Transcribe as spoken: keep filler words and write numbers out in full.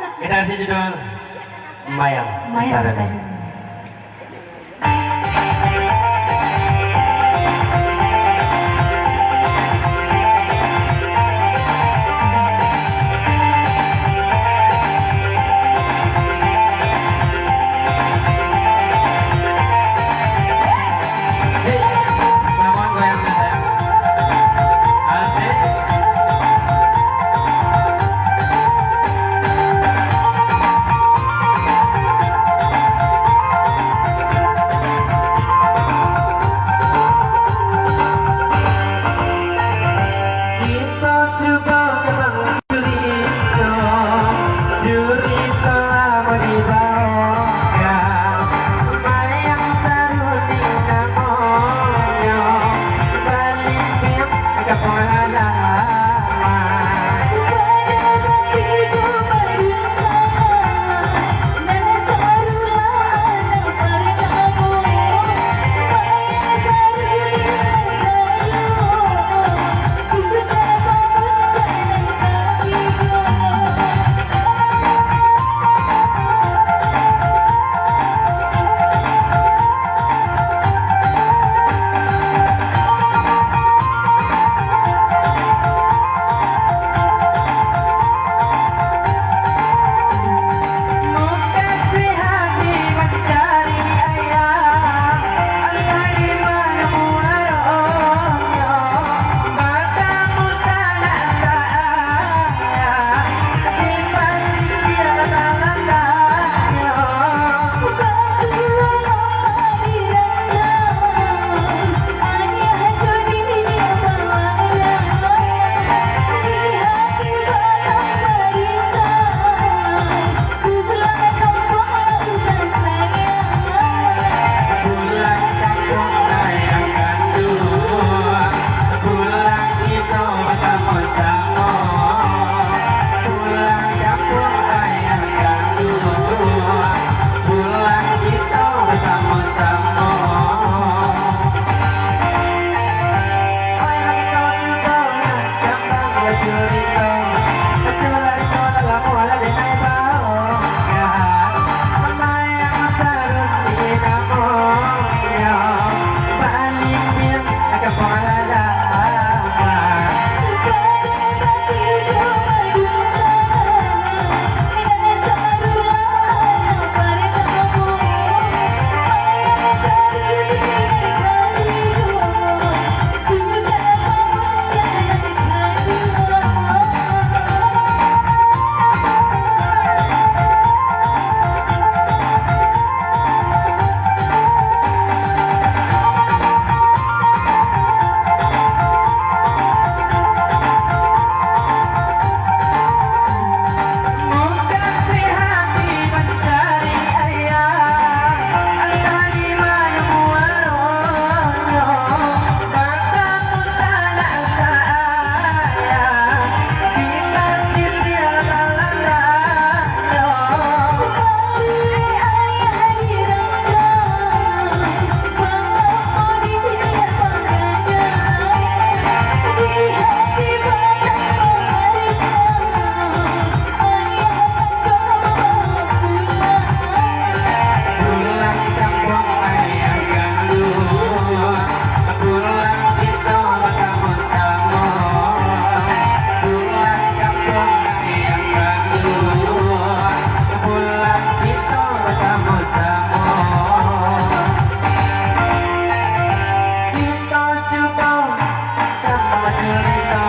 Kita kasih judul Mayang Mayang Saruni. Saruni. Hei, sama goyang, sayang. Asik. Kito cubo kambang curito, curito lamo dibaokan, Mayang Saruni namonyo, Balimbing ka pangalaman. Pulang kito basamo-samo. Oi, lagi kau cubo, nah, gampang kau curito. Kecil lari kau dalam muala di naik bau. Ya, Mayang Saruni namonyo, Balimbing ka pangalaman. Pulang kampuang ayah gandua, pulang kito basamo-samo. Pulang kampuang ayah gandua, pulang kito basamo-samo. Kito cubo, kito curito,